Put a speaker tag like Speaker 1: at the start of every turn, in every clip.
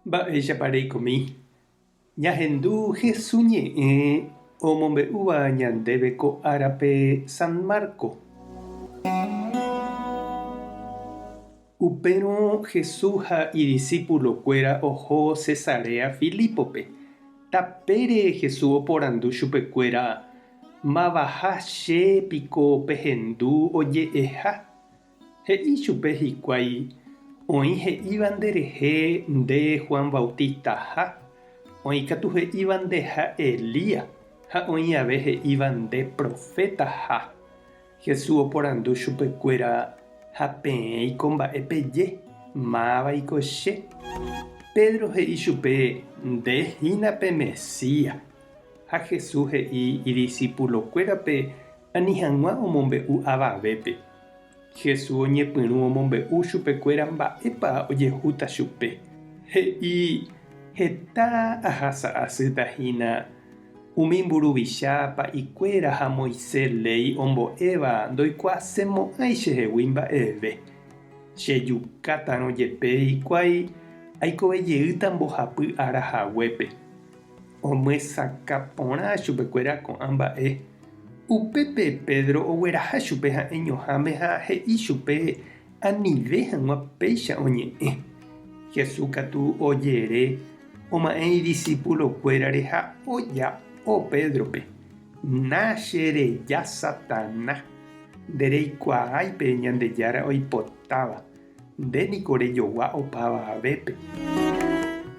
Speaker 1: Mba'éichapa reikomi? Ñahendu Hesu ñe'ẽ omombe'úva ñandéve ko árape San Marco. Upérõ Jesús ha idisípulokuéra oho Cesarea Filípope. Tapére Jesús oporandu chupekuéra, Mavaha che piko pehendu oje'eha? He'i chupe hikuái, Oĩ he'íva nderehe nde Juan Bautistaha, oĩ katu he'íva ndeha Elías, ha oĩ ave he'íva nde profetaha. Jesús oporandu chupekuéra, Ha peẽiko mba'e peje, mávaiko che? Pedro he'i chupe, Nde hína pe Mesías. Ha Jesús he'i idisipulokuérape ani hag̃ua omombe'u avavépe. Jesús oñepyrũ omombe'u chupekuéra mba'épa ojehúta chupe. He'i, Heta ahasa asýta hína, umi mburuvicha pa'ikuéra ha Moisés léi ombo'éva ndoikuaasemo'ãi chehegui mba'eve. Chejukátarõ jepe hikuái, aikove jeýta mbohapy ára haguépe. Omyesakã porã chupekuéra ko'ã mba'e. Upépe Pedro ogueraha chupe ha'eñoháme ha he'i chupe anive hag̃ua péicha oñe'ẽ. Jesús katu ojere oma'ẽ idisipulokuérare ha oja'o Pédrope, Na che reja Satana, ndereikuaái pe Ñandejára oipotáva. Nde niko rejogua opavavépe.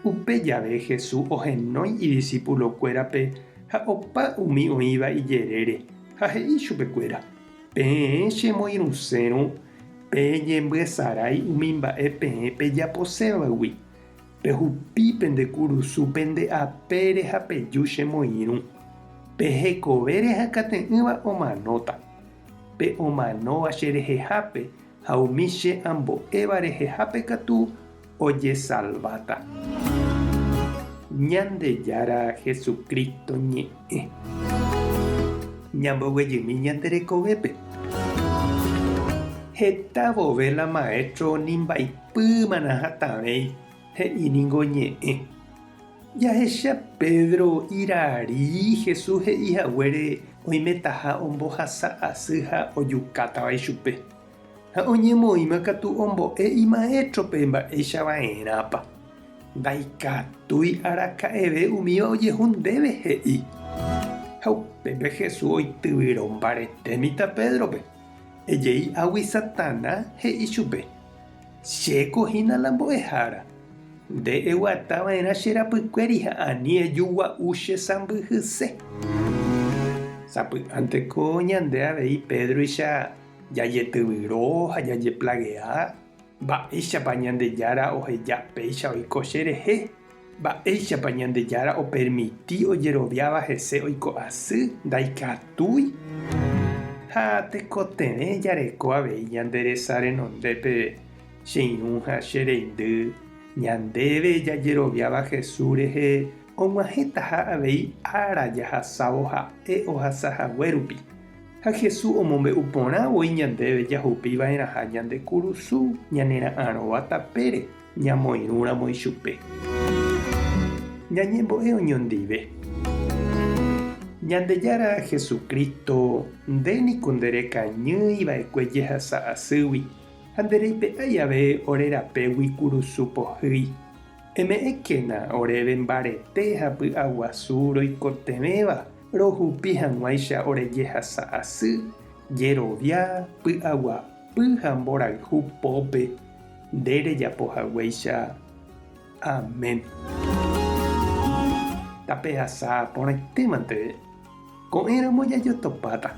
Speaker 1: Upe jave Jesús ohenói idisipulokuérape ha opa umi oĩva ijerére, ha he'i chupekuéra, Peẽ chemoirũsérõ, peñembyesarái umi mba'e peẽ pejaposévagui. Pehupi pende kurusu pende apére ha peju chemoirũ. Pe hekovére hakate'ỹva omanóta. Pe omanóva cherehehápe Ha umi che ambo'éva rehehápe katu ojesalváta. Ñandejára Jesucristo ñe'ẽ. Ñamboguejymi ñande rekovépe. Heta vove la maestro ni mbaipýma nahatãvéi, he'i ningo ñe'ẽ. Jahecha Pedro irari Jesús he'i haguére oimetaha ombohasa asy ha ojukátava ichupe. Ha oñemoĩma katu ombo'e imaétrope mba'éicha va'erãpa. Ndaikatúi araka'eve umíva ojehu ndéve, he'i. Ha upépe Jesús oityvyro mbarete mitã Pédrope. Ejei águi Satana, he'i chupe. Chéko hína la mbo'ehára. Nde eguata va'erã che rapykuéri ha ani eju gua'u che sãmbyhyse. Sapy'ánteko ñande avei Pédroicha jajetyvyro ha jajeplagea, Mba'éichapa Ñandejára oheja péicha oiko cherehe? Mba'éichapa Ñandejára opermiti ojeroviáva hese oiko asy? Ndaikatúi. Ha tekotevẽ jareko avei ñande resa renondépe che irũ ha che reindy, ñandéve jajeroviáva Jesús rehe og̃uahẽtaha avei ára jahasávo ha'e ohasa hague rupi. Ha Jesús omombe'u porã voi ñandéve jahupi va'erãha ñande kurusu ñanera'arõva tapére ñamoirũramo ichupe. Ñañembo'e oñondive. Ñandejára Jesucristo, nde niko nde rekañýi va'ekue jehasa asýgui ha nde reipe'ái ave ore rapégui kurusu pohýi. Eme'ẽkena oréve mbarete ha py'aguasu roikotevẽva rohupi hag̃uáicha ore jehasa asy, jerovia, py'aguapy ha mborayhu pópe nde rejapo haguéicha. Amén. Tapehasa porãitémante, ko'ẽramo jajotopáta.